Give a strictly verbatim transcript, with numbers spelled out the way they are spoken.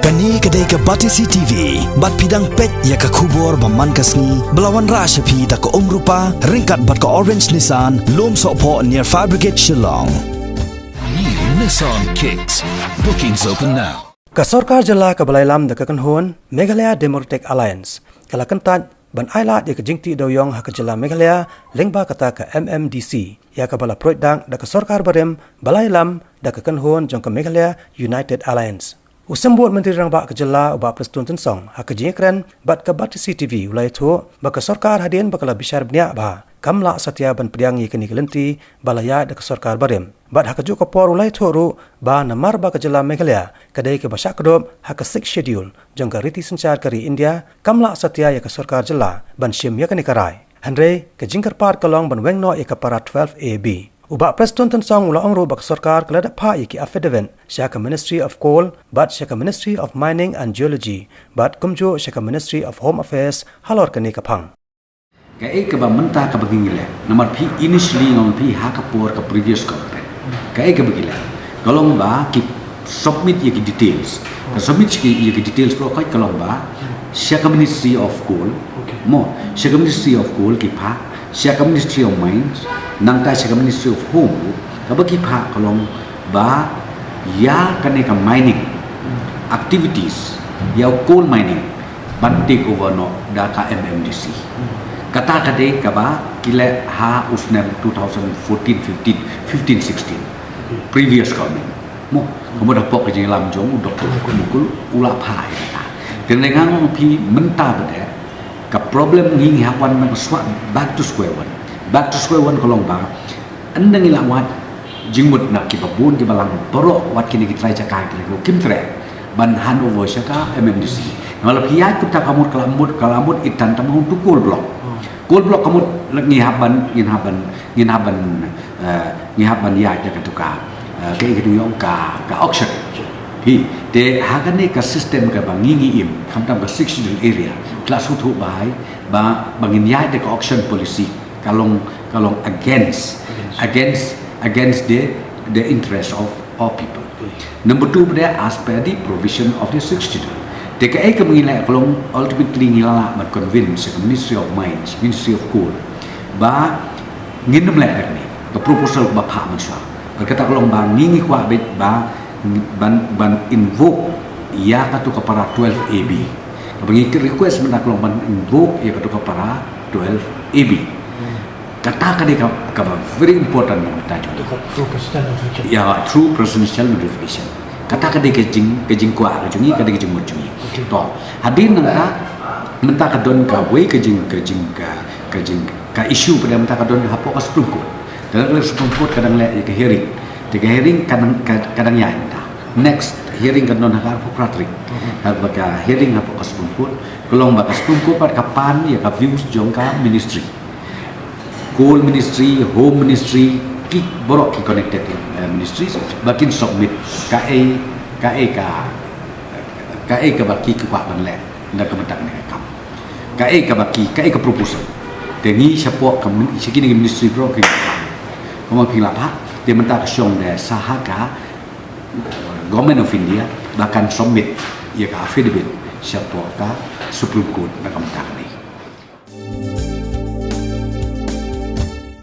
Kane ka dei ka Batesi T V, bad phi dang peit ïa ka khubor ba man ka sngi, ba la wanrah sha phi da ka Umrupa, ryngkat bad ka Orange Nissan, Lumsohphoh near Fire Brigade Shillong. New Nissan Kicks. Bookings open now. Ka sorkar jylla kaba la ïalam da ka kynhun Meghalaya Democratic Alliance ka la kyntait ban ailad ïa ka jingtih dewiong ha ka jylla Meghalaya lyngba kata ka M M D C, ïa kaba la pruid dak da ka sorkar barim ba la ïalam da ka kynhun jong ka Meghalaya United Alliance. U Symbud Myntri Rangbah ka jylla, u Bah Prestone Tynsong, ha ka jingïakren bad ka Batesi T V u la ïathuh ba ka sorkar hadien ba ka la bishar bniah bha, kam lah satia ban pdiang ïa kane ka lynti ba la ïaid da ka sorkar barim. Bad ha kajuh ka por u la ïathuh ruh ba namar ba ka jylla Meghalaya ka dei kaba shah kdup ha ka Sixth Schedule jong ka riti synshar ka ri India, kam lah satia ïa ka sorkar jylla ban shim ïa kane ka rai. Hynrei ka jingkyrpad ka long ban weng noh ïa ka para twelve A B. U Bah Prestone Tynsong u la ong ruh ba ka sorkar ka la dep phah ïa ki affidavit sha ka Ministry of Coal bad sha ka Ministry of Mining and Geology, bad kumjuh sha ka Ministry of Home Affairs halor kane ka phang. Kaei kaba mynta kaba ngi leh, namar phi initially nga ong phi ha ka por ka previous government. Kaei kaba ngi leh, ka long ba ki submit ïa ki details. Ka submit ïa ki, ïa ki details, bro, ka long ba sha ka Ministry of Coal. Okay. Mo, sha ka Ministry of Coal ki phah, sha ka Ministry of Mines, nangta sha ka Ministry of Home, kaba ki phah ka long ba ïa kane ka mining activities, ïa u coal mining, ban take over noh da ka M M D C. Kata ka dei kaba ki leh ha u snem two thousand fourteen fifteen, fifteen sixteen. Previous government. Mo, ka mut hapoh ka jingïalam jong u Doctor Mukul, u la phah ïa kata. Te nga ong phi mynta pat ka problem ngi, ngi hap wan na ka swa-, back to square one. Back to square one ka long ba ynda ngi la wad jingmut na kiba bun kiba lang baroh, wat kine ki trai jaka, kine ki kim treh ban hand over sha ka M M D C. Namar lada phi ïaid kumta ka mut, ka la mut, ka la mut i tan tam ha u coal block. Coal block ka mut ngi hap ban, ngi hap ban, ngi hap ban, eh, ngi hap ban ïaid da katu ka, eh, kaei katu ong ka, ka auction. Phi, te ha kane ka system kaba ngi, ngi im, khamtam ka Sixth Schedule area, ka la sngewthuh bha ba, ba ngin ïaid da ka auction policy. Ka long, ka long against, against, against the, the interest of all people. Number two, pada as per the provision of the Sixth Schedule. Te kaei kaba ngi leh ka long ultimately ngi la lah ban convince ka Ministry of Mines, Ministry of Coal, ba ngin ym leh da kane ka proposal kaba phah mynshuwa. Bad kata ka long ba ngi, ngi kwah beit ba ban, ban invoke ïa katu ka para twelve A B. Kaba ngi request mynta ka long ban invoke ïa katu ka para twelve A B. Kata ka dei ka, kaba very important mynta jong ngi. Through presidential notification. Ya, through presidential notification. Kata ka dei ka jing, ka jingkwah ka jong ngi, ka dei ka jingmut jong ngi. Okay. To, hadien nangta, mynta ka don kawei ka jing, ka jing, ka, ka jing, ka issue pat mynta ka don hapoh ka Supreme Court. Ka dang leh Supreme Court, ka dang leh ïa ka hearing. Te ka hearing ka dang, ka, ka dang ïaid mynta. Next hearing ka don ha ka arphew phra tarik. Mhm. Haba ka hearing hapoh ka Supreme Court, ka long ba ka Supreme Court pat ka pan ïa ka views jong ka ministry. Coal Ministry, Home Ministry, ki baroh ki connected, eh, ministries, ba kin submit kaei, kaei ka, kaei kaba ki, ki kwah ban leh na ka bynta kane ka kam. Kaei kaba ki, kaei ka proposal. Te ngi shapoh ka min-, sha kine ki ministry baroh ki, kumba phi la phah, te mynta ka shong da sha ka Government of India ba kan submit ïa ka affidavit shapoh ka Supreme Court na ka bynta kane.